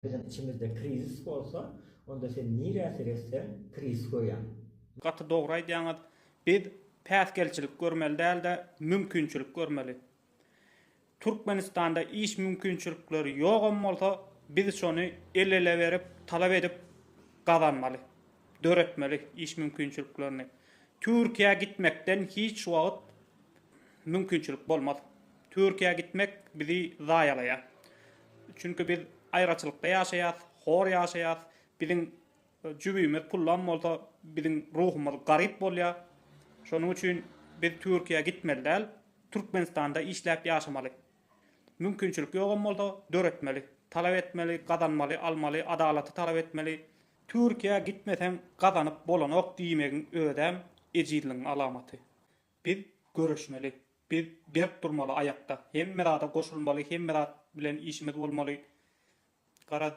Biziň içimizde krizis bolsa, onda sen nirä seretseň krizis görýäň. Gaty dogry aýdýaňyz. Biz päsgelçilik görmeli däl-de, mümkinçilik görmeli. Türkmenistanda iş mümkinçilikleri ýogam bolsa, biz şony el-ele berip, talap edip gazanmaly. Döretmeli iş mümkinçiliklerini. Türkiýä gitmekden hiç wagt mümkinçilik bolmaz. Türkiýä gitmek bizi zaýalaýar. Çünki biz aýraçylykda ýaşaýas, hor ýaşaýas. Biziň jübimiz pullam bolsa, biziň ruhumyz garyp bolýar. Şonuň üçin biz Türkiýä gitmeli däl, Türkmenistanda işläp ýaşamaly. Mümkinçilik ýogam bolsa, döretmeli. Talap etmeli, gazanmaly, almaly, adalaty talap etmeli. Türkiýä gitmeseň gazanyp bolanok diýmegiň özäm ejizligiň alamaty. Biz göreşmeli. Biz berk durmaly aýakda. Hemme zada goşulmaly, hemme zat bilen işimiz bolmaly. Garaz.